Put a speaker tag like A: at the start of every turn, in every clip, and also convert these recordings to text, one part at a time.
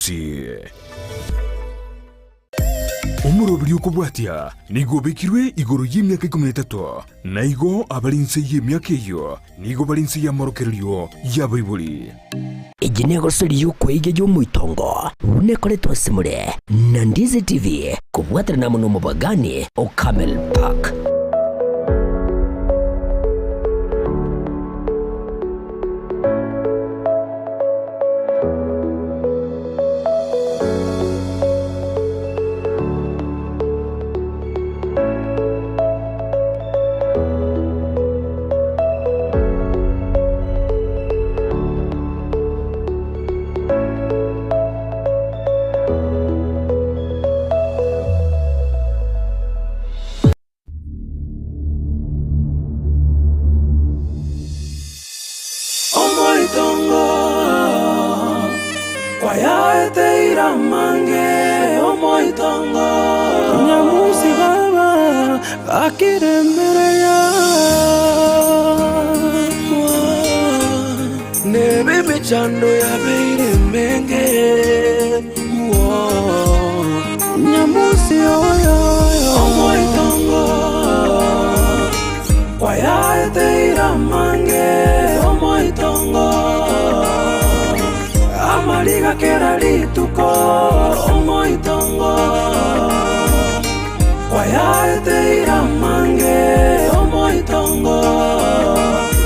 A: Gusii. Omoroberi okobwatia nigo obekirwe igoro y'emiaka ikomi na etato, na igo abare inse y'emiaka eyio nigo bare inse y'amorokererio y'abaibori.
B: Eye negosori y'okweiga y'omoitongo buna ekoretwe ase more na Ndizi TV kobwaterana amo nomobagani o Camel Park.
C: Omoitongo kwayaeteire amange, omoitongo. Nyamusi baba gakiremereria, Nebe emechando yabeire emenge, Nyamusi oyo omoitongo kwayaeteire amange omoitongo amariga kera rituko omoitongo kwayaeteire amange omoitongo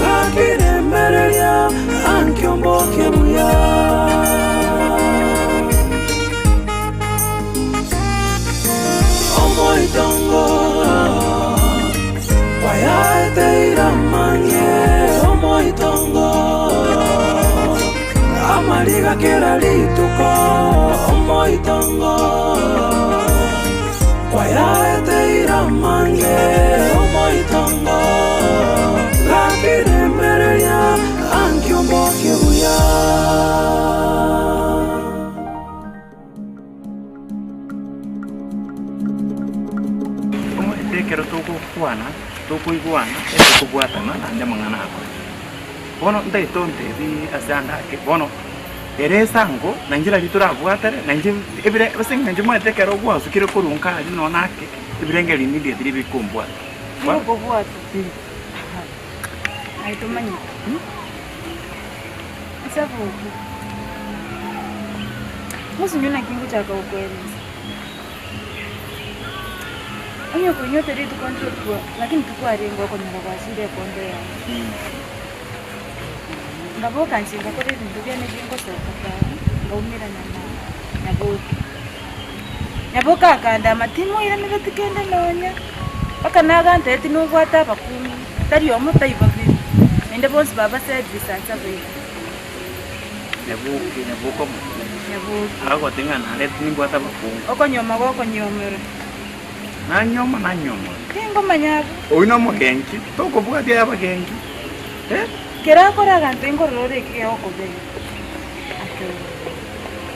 C: gakiremereria ankiombokie buya. Omoitongo kwayaeteire amange omoitongo amariga kera rituko omoitongo kwayaeteire amange omoitongo gakiremereria ankiombokie buya.
D: Omanyete ekero togokwana, tokoigwana, etokobwatana naende amang'ana akore. Bono ntagete ontebi ase ande ake, bono ere esango na inche nari torabwatane, na inche ebire ase eng'encho omanyete ekero gwasukire korwa nka aria nonye ake, ebirengererio immediately bikombwata.
E: Bikobwata? Aye tomanyeti. Nsabuki. Mosinyo naki ngochaka gokoeresa? Onye okoinyota rituko ndire twa lakini tikwarenge okonyora gwachire ekondo yaye. Nkaboka inche ngakora ebinto biane bingosoka para, nkaumerana na Nyaboke. Nyaboke akandama timoiranereti kende nonya, mpaka nagantebetie nobwate abakungu, tari omo tai babere, naende bonsi babaserire risansa boigo.
D: Nyaboke, nyaboke omonene.
E: Nyaboke.
D: Agoteba ng'a naende nimbwate abakungu.
E: Okonyuoma gokonyuomera.
D: Nanyuoma nanyuomora.
E: Tingomanya abwo.
D: Oyio nomogenki, tokobwatia abagenki, eh?
E: Kera akore aganto inkorora ore eki gegokobera. Akeigo.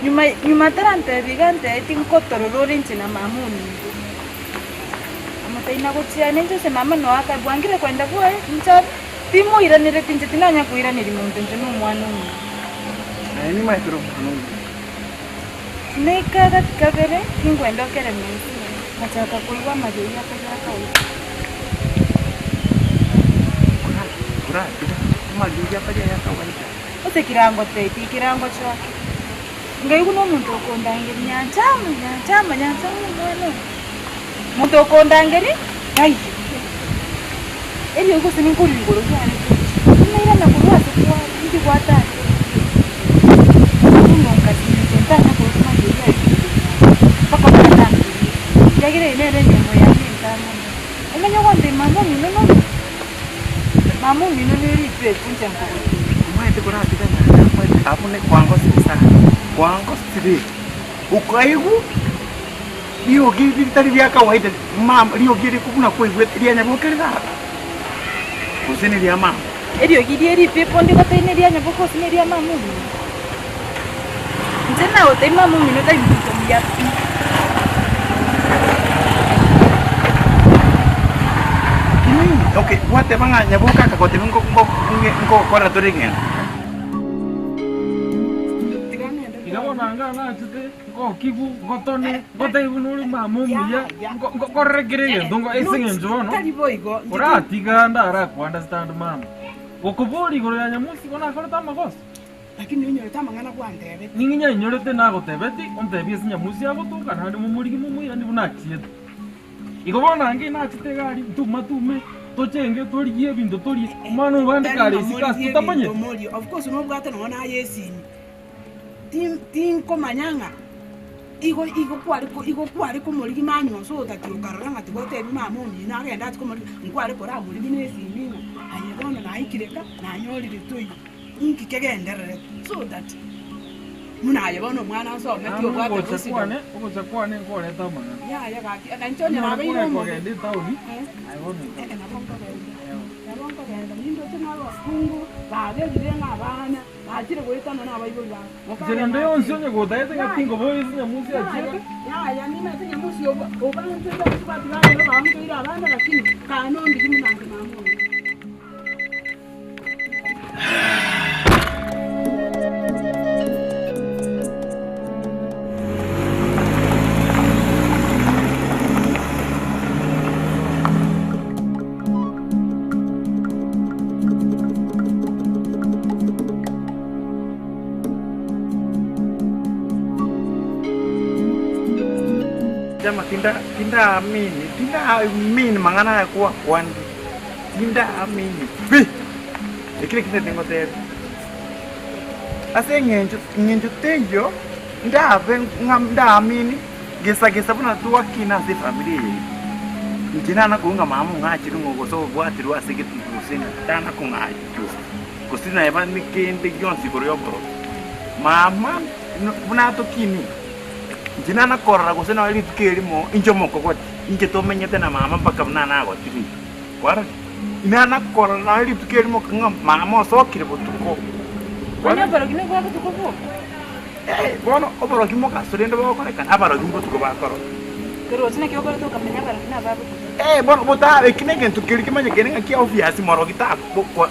E: Nyuma nyuma atarantebia iga antebetie nkotorora ore inche na mama ominto. Amotebia nagochia ninche ase mama noe aka bwangire kwenda bwoye inche abe. Timoiranereti inche tinanya koiraneria monto inche nomwana omuya.
D: Naye nimaete ore omwana omuya.
E: Naika gati kabere, tinkwenda okerema ense, ngachaka koigwa amariogi atari akawaida.
D: Oratiga amariogi atari aya kawaida.
E: Ase kirango teti, ekirango choke. Nkaigwa na omonto okondangeria, Nyanchama, Nyanchama, Nyanchama omwana oyo. Monto okondangeria, taiyo. Eriogi gose ninkorwa igoro riane gocha, nairana korwa ase kware, inki gwatangire? Bono nkasinchwa ntanya korwa amariogi aye igoro yane, mpaka bono nantebirie, ekiagera eye nere enyomba yane entang'ani. Omanye gontebia mama omino noyo? Mama omino neritwe eki inche nkogotebia.
D: Omanyete koratiga nyanchama abwo ne kwangosire sana, kwangosire, okaigwa. Riogi eri ritari ria kawaida, mama, riogi eri buna kwaigwete ria nyaboke rire aba, gose neria mama?
E: Eriogi rie ripipo ndigotebi neria nyaboke gose neria mama omino? Inche nagotebi mama omino tari monto omuya pi.
D: Okay, gwateba ng'a nyaboke akagotebi nko- nko- nkogokorera tore egento.
F: Iga bono anga. nachete ngokigu, ngotone, ngotebi buna ore mama omuya, ngo- ngo- nkorere kera egento ngo ase eng'encho bono,
G: Tari boigo.
F: oratiga ndaraku understand mama. Gokoboria igoro ya Nyamusi igo nakorete amagoso?
G: Lakini onyorete amang'ana gwantebeti.
F: Ning'o nyainyorete nagotebeti, ontebie ase Nyamusi agotoka, naende momorigie momoiranie buna achiete. Igo bono ange nachete iga aria, ntuma tume, tochenge, torigie ebinto torie, omwana oyo bande kare isiko ase totamanyeti.
G: Morie, of course nobwate nonya naye esimi, tin- tinkomanya ng'a igo igo kware ko igo kware komorigia manywa ase otati okarora ng'a tigotebi mama omino agende achie komorigia, nkware koramorigia na esimi ng'a aye bono naikire ka, nanyorire toiyo. Inki kegendererete so that buna aye bono omwana nsometi obwate
F: Ogocha
G: wisdom.
F: kwane, ogocha kwane nkoreta amang'ana.
G: Yaya gaki, na inche onye
F: Onyore
G: nabeire
F: kore
G: omobe.
F: kogenda etaoni,
G: Eh.
F: aye bono
G: Eh,
F: etaoni.
G: nabo nkogenda, nabo nkogenda, nindoche na abakungu baberire ng'a abana bachire goetana na abaibori babo.
F: Inche rende yonsi onye gotaete ng'a tinkoboria ase nyamusi achiete.
G: Yaya, nimanyete nyamusi obanchete abasubati barero baonchoire abana lakini kane ondigie buna inche mama oino.
D: Chama tinda tindaamini tindaamini mang'ana aya kwakwanire. Tindaamini pi! Eki nakio ntagete ngotebie. Ase eng'encho eng'encho teiyo, ndabe ng'a ndaamini, gesa gesa buna twakina ase efamiri eye yaito. Inche nana koigwa ng'a mama ong'achire ng'a gose obwatirwe ase egetindo gose ng'a tana kong'achwa, gose neba ne kende gionsi igoro ya oborogi. Mama buna atokinie. Inche nana korora gose nonya rituko erimo inche omokogoti, inche tomenyete na mama mpaka buna nagotire iga. Kwarorire? Nana korora nonya rituko erimo ng'a mama osokire botuko.
E: Onye oborogi nobwa botuko bwoka.
D: Eh, bono oborogi mogaso rende bogokorekana, abarogi mbotuko bakoroka.
E: Torochi naki okorete okamenya abarogi naba botuko.
D: Eh, bono botabe eki negento keria kemanyekene ng'a kia obvious morogi tako bo kwa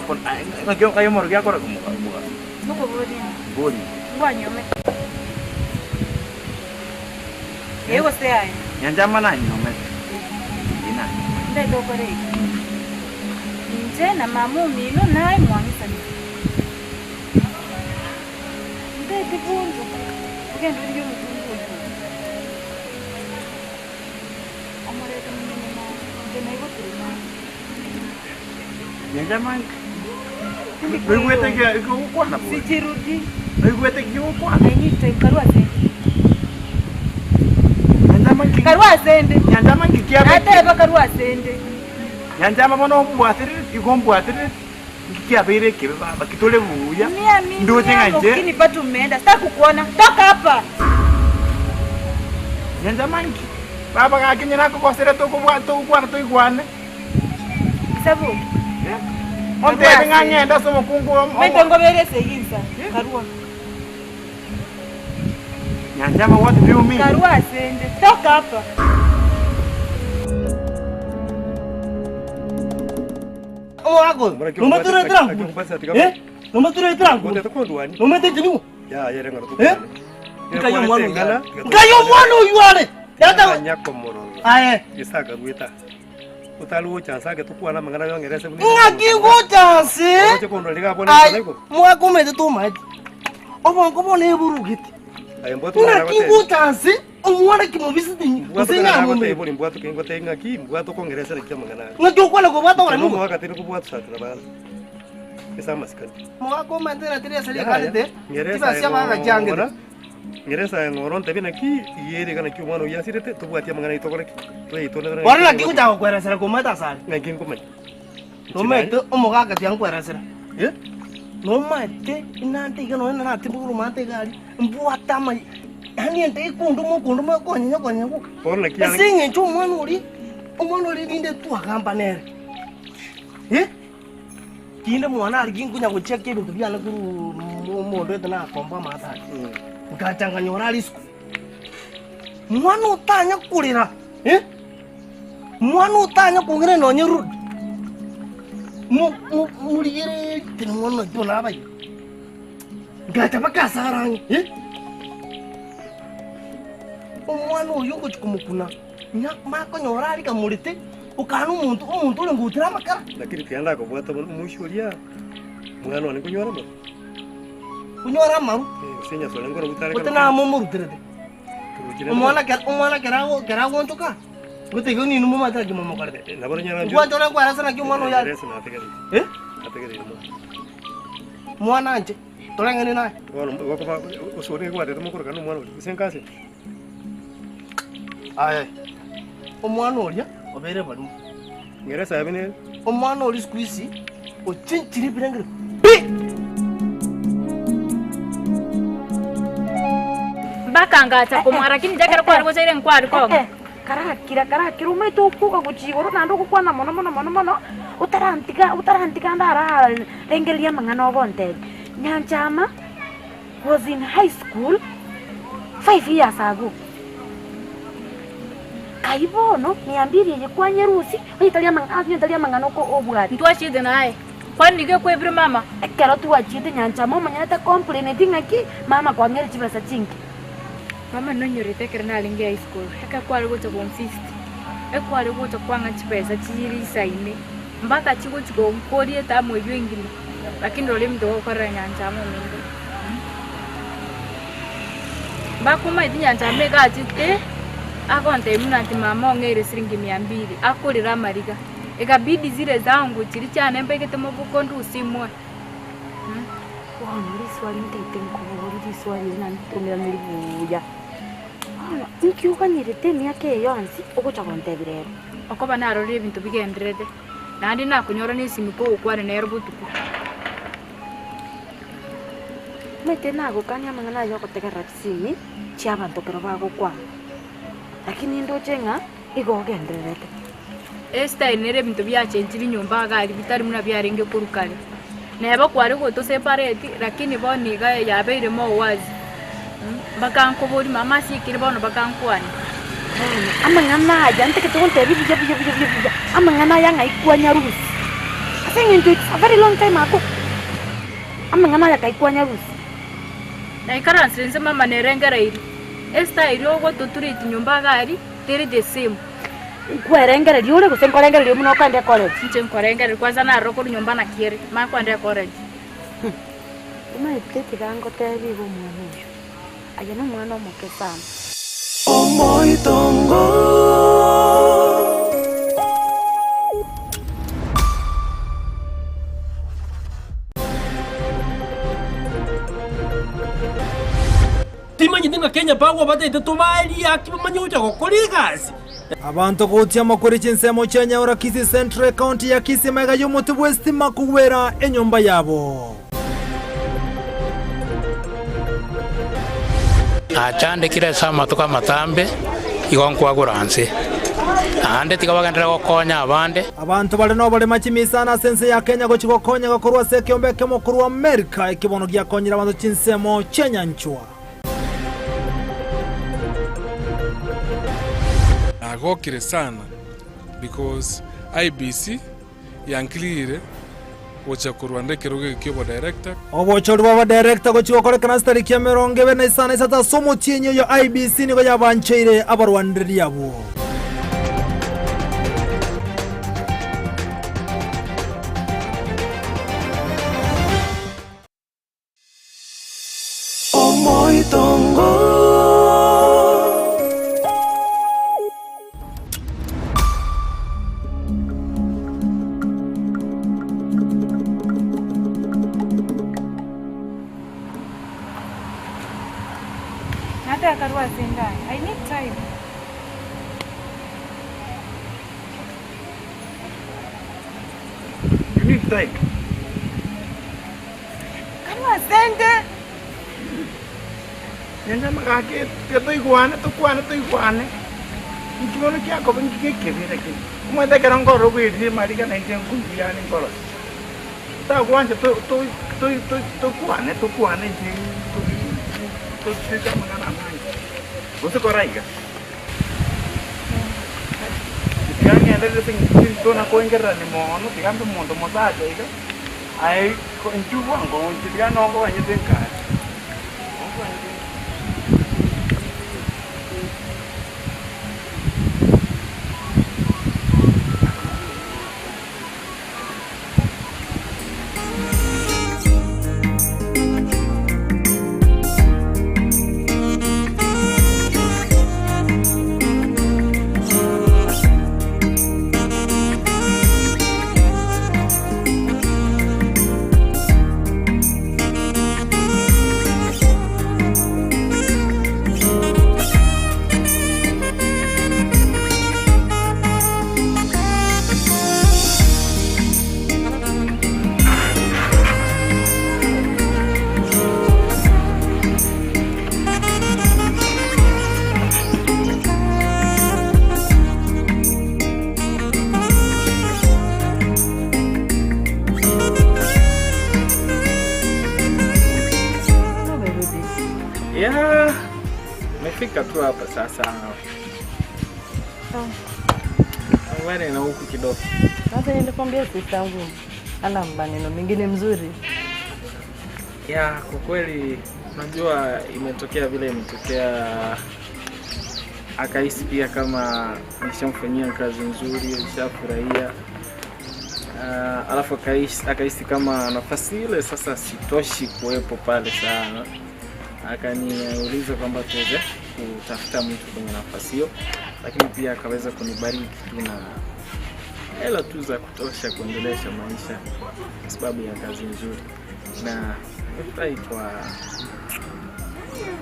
D: ng'aki aye omorogi akoroka mogaso.
E: Mokoboria.
D: Boria.
E: Ngwanyomete. Ee gose yaya.
D: Nyanchama nanyomete. Ee nanyomete.
E: Ndete okore iga. Inche na mama omino naye mwang'isanire. Ndete bunduku ogende origie omokungu oyio. Omorete momene naye. Inche naigotire naye.
D: Nyanchama noigwete eki ogokwana bori?
E: Sichirudi.
D: Noigwete eki ogokwana?
E: I need time. Karua ase ende.
D: Nyanchama nki
E: Karua ase ende.
D: Nyanchama nki kiabeire?
E: Nateba karua ase ende.
D: Nyanchama bono ombwaterereti, igo ombwaterereti, nki kiabeire ekebe baba, ki tore buya,
E: Mia mimi
D: ndoche ng'a inche
E: lakini bado umeenda. Sitaki kukuona. Toka hapa.
D: Nyanchama nki? Baba gaki onye nakogoserete okobwata togokwana toigwane.
E: Sabu.
D: Ontebe ng'a ng'ende ase omokungu
E: Mento ngobere esegi insa. Karua.
D: Nyanchama what do you mean?
E: Karua asende. Toka hapa.
H: Omogaka oyo, nomaturete anguru? Eh? Nomaturete anguru? Nomete inche nigo? Eh? Nkai omwana oyio are? Nkai omwana oyio are? Tata aye. Ng'aki ngocha ase aye mwaka omanyete tomaeti obongo bono eburugete ng'aki ngocha ase omwana kimobisiti gose ng'amomete ng'aki okwana kobwata oboremu obo Mogaka omanyete ng'a teri ase riakanete chibesa chi'abagachiangete. Bono naki ngochaka gokweresera komanyete asare? Nomanyete omogaka tiga nkweresera eh? Nomanyete inante iga nonye naratimboke korwa maate iga aria, mbwate amaya yaani ente ekondoma okondoma okonyenya okonyenya gwoka. Ase eng'encho omwana oria, omwana oria rinde twagamba nere eh. Tinde mwana aria nkonya gocheka ebinto biane korwa omonto oete nakomba amato aria. Nkacha nkanyora aria isiko. Mwana otanya korera eh, mwana otanya kong'ina nonye rude, mo- mo- morigereria tari mwana oito nabaire. Nkacha mpaka ase are ang'e eh. Omwana oyio ogochia komokuna, ng'a makonyora aria kamorete, okana omonto, omonto orenge gotira amakara.
I: Lakini tiga ndakobwata bono omoisia oria, omwana one nkonyora amaru.
H: Konyora amaru?
I: Eh, gose enyasore nkoro gotare
H: Gote namo omoruterete.
I: Turuchire
H: Omwana kera omwana kera ago kera agonchoka, gote igo ninwe momanyete naki momokorete.
I: Nabo ronyara
H: Nkwancha ore nkwarese naki omwana oyo are.
I: Erese nategereire.
H: Eh?
I: Nategereire mono.
H: Mwana anche, toreng'ani naye.
I: Bono gokoba osore gwatete mokorokana nomwana oria, gose nkase.
H: Aye, omwana oria obeire barimo.
I: Ng'ere esabe nere.
H: Omwana oria siku hizi ochinchire ebirengero pi!
J: Mpaka ngacha komwa lakini inche ekero kware gocha ere nkware kong'a.
E: Karakira, karakira, omanyete okwoga gochia igoro naende ogokwana mono mono mono mono, otarantiga otarantiga ndararengereria amang'ana ogontebia. Nyanchama was in high school 5 years ago. Kai bono niambirie eye kwanyerusia onye tari amang'ana onye tari amang'ana oko obwate.
J: Ntwachiete naye, kwani nigo ekwebire mama?
E: Ekero twachiete Nyanchama omonyene tacomplaineti ng'aki mama kwang'eire chibesa chinke.
J: Mama nonyorete ekero narenge high school, ekero kware gocha gonfist, ekware gocha kwang'a chibesa chire isaine, mpaka chigochi gonkoria etamu eywo engima, lakini rora ebinto ogokorera Nyanchama ominto. Mpaka omanyete Nyanchama iga achete, agontebia buna ati mama ong'eire siringi mia mbili, akorera amariga, ikabidi zile zangu chiria chiane mbegete mobuko ndusie imoe.
E: Bono riswali ntaete nkoborie riswali eri naende tomiraneri buya. Bono inki oganyerete emiaka eye yonsi ogocha gontebia rero?
J: Okoba narorire ebinto bigendererete, naende nakonyora nesimi kogokwana nere botuko.
E: Omanyete nagokania amang'ana aya ogotegerera chisimi chi'abanto ekero bagokwana, lakini ndoche ng'a igo ogendererete.
J: Estyle nere ebinto biachenchire nyomba iga aria bitari buna biarenge korwa kare. Neba kware gotoseparate lakini bono iga yabeire more wazi mpaka nkoboria mama ase ekere bono mpaka nkwane.
E: Bono amang'ana aya ntagete gontebia buya buya buya buya buya, amang'ana aya ng'ai kwanyarusia? Ase eng'encho it's a very long time ago, amang'ana aya kai kwanyarusia?
J: Naikaransire inse mama nerengereirie, estyle ogototureti nyomba iga aria teri the same.
E: Nkwerengereria ore gose nkorengereria buna okoenda ecollege?
J: Inche nkorengereria kwanza narora korwa nyomba naki ere, manye koenda ecollege.
E: Omanyete tiga ngotebi iga omwana oyo, aye nomwana omoke sana.
C: Omoitongo.
K: Timanyeti ng'a Kenya Power bataete tobae riaki bamanye gocha gokora egasi.
L: Abanto gotiama kore chinsemo chia Nyaura Kisii Central ekaunti ya Kisii magega y'omote bw'esitima kogwera enyomba yabo.
M: Nachandekire ase amatuko amatambe, igo nkwagura nse, naende tiga bagenderere gokonya abande.
L: Abanto bare noborema chimisana ase ense ya Kenya gochia gokonyeka korwa ase ekeombe ekemo korwa Amerika ekebono giakonyire abanto chinsemo chi'enyanchwa.
N: Nagokire sana because IEBC yankirire gocha korwanda ekerogo eke ki'obodirector.
L: Obochori bw'abadirector gochia gokorekana ase tariki 23 ase omotienyi oyo IEBC nigo yabancheire abarwanereri abwo.
C: Omoitongo.
E: Nataka karua ase endaye. I need time.
D: You need time.
E: Karua asende.
D: Nyancha amagaka tiga toigwane tokwane toigwane, inki bono kiakoba inki gekebe lakini omanyete ekero nkorora oboerire mariga nainche nkoigwa yaani nkorosa. Tagwancha to- to- to- to- tokwane tokwane inche tochete amang'ana amange, gose kora iga. Tiga ng'enderere ase eng'encho tintona koengererania mono, tiga mbe omonto omosacha iga. Aye inchuo bwango inche tiga nokoganyete nkare.
F: tu hapa sasa. Wewe na huku kidogo.
O: Sasa nilikwambia sister yangu ana maneno mengine mzuri.
F: Ya, kwa kweli unajua imetokea vile imetokea, akahisi pia kama nishamfanyia kazi nzuri, alishafurahia. Uh, alafu akahisi, akahisi kama nafasi ile sasa sitoshi kuwepo pale sana, akaniuliza kwamba tuweze kutafuta mtu kwenye nafasi hiyo, lakini pia akaweza kunibariki tu na hela tu za kutosha kuendelesha maisha kwa sababu ya kazi nzuri, na nimefurahi kwa,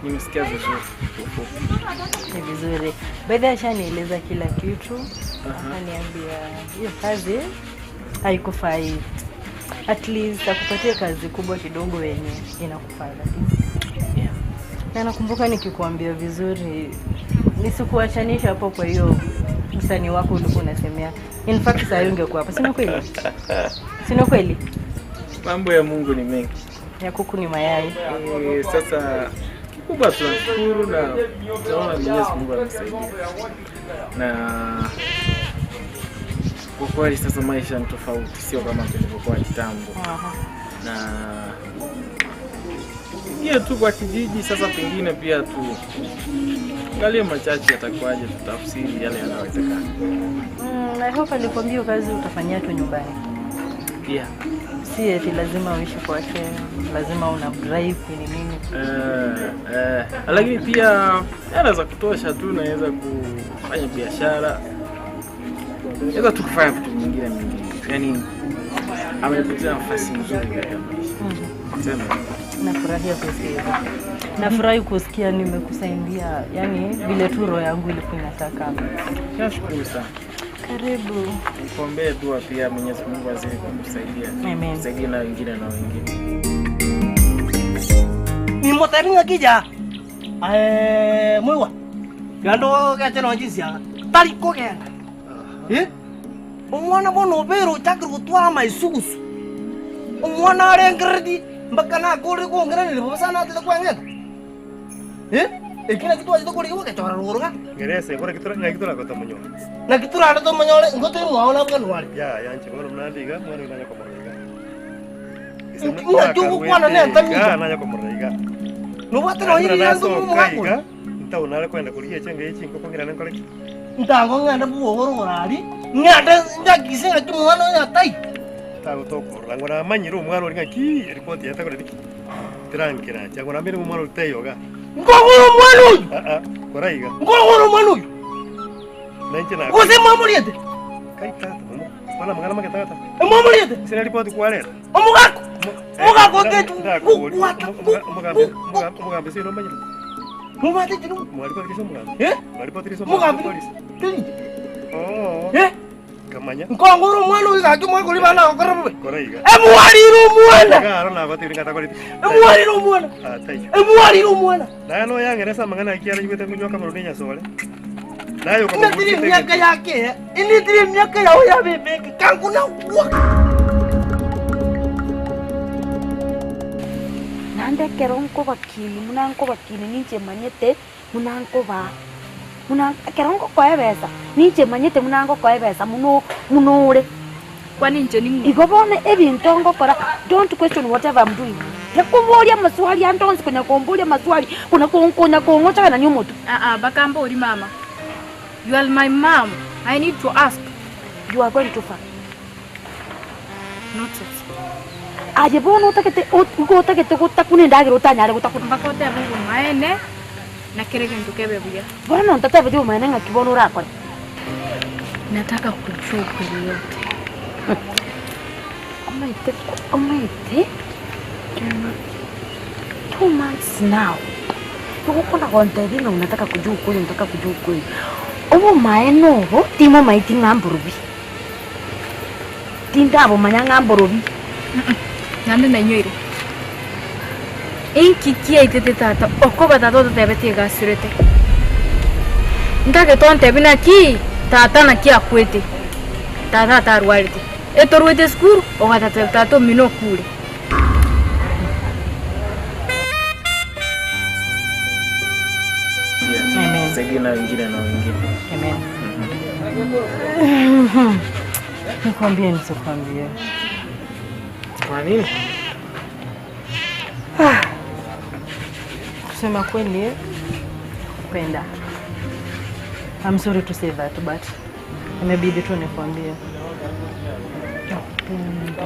F: nimesikia vizuri kiufupi.
O: Ni vizuri. By the way, ashanieleza kila kitu. Akaniambia hiyo kazi haikufai. At least akupatie kazi kubwa kidogo yenye inakufaa kabisa.
F: Yeah.
O: Na nakumbuka nikikuambia vizuri nisikuachanisha hapo kwa hiyo msanii wako ulikuwa unasemea. In fact saa hiyo ungekuwa hapa. Sina kweli? Sina kweli?
F: Mambo ya Mungu ni mengi.
O: Ya kuku ni mayai.
F: Eh, sasa kikubwa tunashukuru na tunaona Mwenyezi Mungu amesaidia, na kwa kweli sasa maisha ni tofauti, sio kama tulivyokuwa kitambo. Na ingia tu kwa kijiji sasa, pengine pia tu angalie machache yatakuwaje, tutafsiri yale yanawezekana.
O: I hope alikwambia hiyo kazi utafanyia tu nyumbani.
F: Yeah.
O: Si eti lazima uishi kwake, lazima una drive ni nini.
F: Eh, eh, lakini pia hela za kutosha tu, naweza kufanya biashara, naweza tu kufanya vitu vingine mingi. Yani amenipatia nafasi nzuri katika maisha. Sema
O: Nafurahia kusikia hivyo. Nafurahi kusikia nimekusaidia, yani vile tu roho yangu ilikuwa inataka.
F: nashukuru sana,
O: Karibu.
F: nikuombee dua pia, Mwenyezi Mungu azidi kukusaidia,
O: Amen.
F: kusaidie na wengine na wengine.
H: Nimotebi ng'aki ja eh mwiwa gando gache no jinsia tari kogenda eh omwana bono obere ochakire gotwara maisugusu omwana arengereri mpaka nakore kongeranire bosa natete kwang'eta eh eki naki twachete korigia gogechora rogoro ga
I: Ngerese kore kitura na kitura kota munyo.
H: naki turare tomonyore ngote mwao nabwa nware
I: Ya ya nche kono mnandi ga mwana nanya komorega.
H: Ng'aki ogokwana na entamiga.
I: Ga nanya komorega.
H: Nobwate nonya rirango omogaka
I: Ntaona ale kwenda kurigia chenge ichi ngoko ngira nkore.
H: ntango ng'ende bwogorogoro ari ng'ende njakise ng'aki omwana oyo atai
I: Tago tokorora ngora manyire omwana ori ng'aki ripoti yatakore diki. Tirankira cha ngora mbere omwana ori teyoga.
H: Nkogora omwana oyo.
I: Ah ah kora iga.
H: Nkogora omwana oyo.
I: Nanche na.
H: Gose mwamoriete.
I: Kai tata. Bana mangana make tata.
H: Mwamoriete.
I: Sina ripoti kwarera.
H: Omogako. Omogako otetu.
I: Kukwata. Omugambi omugambi sino manyire.
H: Mubate chinu.
I: Mwaripoti kiso mugambi.
H: Eh?
I: Mwaripoti kiso
H: Mugambi.
I: Oh.
H: Eh?
I: Kamanya.
H: Nkongora omwana oyo gaki omwakori bana gokora bobe.
I: Kora iga.
H: Emwarire omwana.
I: Garo na batiri ngata kore.
H: Emwarire omwana.
I: Ah tai.
H: Emwarire omwana.
I: Nayo no yangeresa mangana akiara yugete kunywa kamaro ni nyasore. Nayo
H: Inatiri emiaka yake. Inatiri emiaka yawe yabebeke. Kangu na kwa.
E: Naende ekero nkobakini muna nkobakini ninche manyete muna nkobaa muna ekero nkokoa ebesa ninche manyete muna nkokoa ebesa muno munore
J: Kwani inche ning'o?
E: Igo bono ebinto ngokora don't question whatever I'm doing nekuboria maswali ande onsi konya komboria maswali kuna konya kong'ochagana ni omotu
J: Ah ah, bakamba ori mama. You are my mom. I need to ask.
E: You are going too far.
J: Not it.
E: Aye bono otagete igo otagete gotakuna endagera otanyare gotakuna
J: Mpaka otebe obomaene na kere gento kebe buya.
E: Bono ntatebeti obomaene ng'aki bono orakore.
J: Nataka kujua ukweli yote.
E: Omaete, omaete. 2 months now. Nogokona kontebi ng'a unataka kujua ukweli, unataka kujua ukweli. Obomaene obo timomaeti ng'a mborobi. Tindabomanya ng'a mborobi.
J: Naende nainyoire. Inki kiaitete tata okoba tata ototebetie egasirete. Ntagete ontebi naki tata naki akwete. Tata atarwarete. Etorwete esukuru ogatatebia tata omino okure.
O: Amen.
P: Asaidie na wengine na wengine.
O: Amen. Nikwambie nisikwambie?
P: Kwa nini?
O: Ah. Kusema kweli kupenda. I'm sorry to say that but imebidi tu nikwambie. Nakupenda.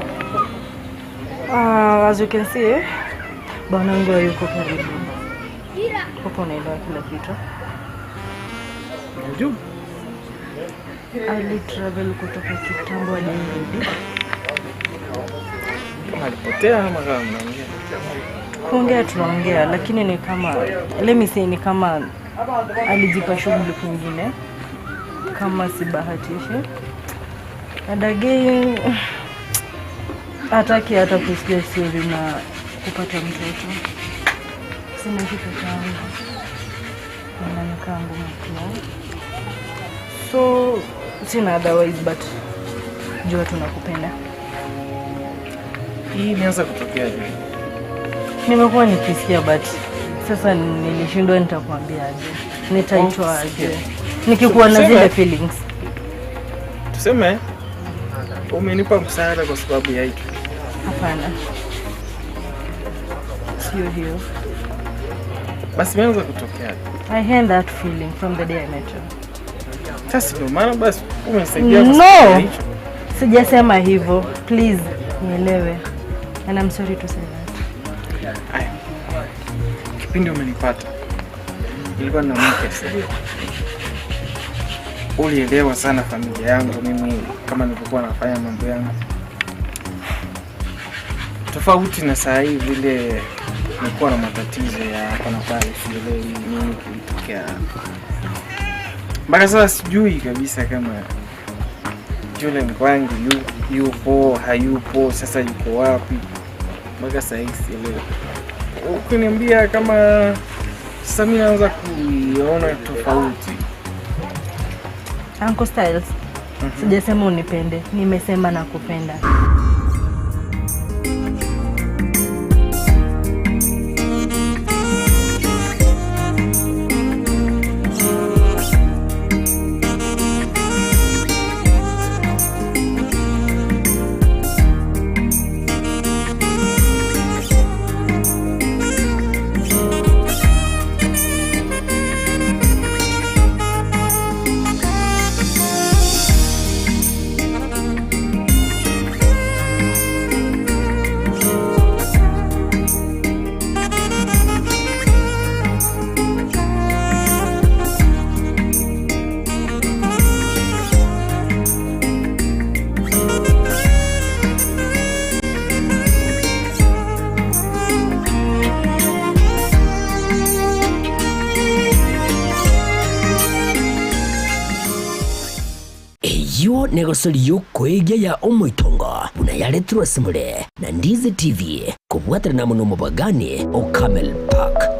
O: Ah, as you can see, bwana wangu hayuko karibu. Hapo unaelewa kila kitu.
P: Najua.
O: Ali travel kutoka kitambo hadi Nairobi.
P: Kama alipotea ama kama mnaongea.
O: Kuongea tunaongea, lakini ni kama let me say, ni kama alijipa shughuli kwingine, kama sibahatishi. And again hataki hata kusikia story na kupata mtoto. Sina kitu changu na nikaa ngumu pia, so sina otherwise but jua tunakupenda.
P: Hii imeanza kutokea je?
O: Nimekuwa nikisikia but sasa nilishindwa, nitakwambia aje, nitaitwa aje nikikuwa na zile feelings.
P: Tuseme umenipa msaada kwa sababu ya hiki.
O: Hapana, sio hiyo.
P: Basi imeanza kutokea.
O: I had that feeling from the day I met you.
P: Sasa ndio maana basi umenisaidia kwa sababu ya
O: No,
P: hicho.
O: sijasema hivyo, please nielewe, and I'm sorry to say that.
P: Aya. Kipindi umenipata nilikuwa na mke, si ndio? Ulielewa sana familia yangu mimi kama nilivyokuwa nafanya mambo yangu, tofauti na saa hii vile nilikuwa na matatizo ya hapa na pale, sielewi nini kilitokea mpaka sasa sijui kabisa kama yule mkwangu yupo hayupo, sasa yuko wapi mpaka saa hii sielewi. Ukiniambia kama sasa mimi naanza kuiona tofauti.
O: Uncle Styles, sijasema unipende, nimesema nakupenda.
B: Eyio negosori y'okoegia ya omoitongo buna yaretirwe ase more na Ndizi TV kobwaterana amo nomobagani o Camel Park.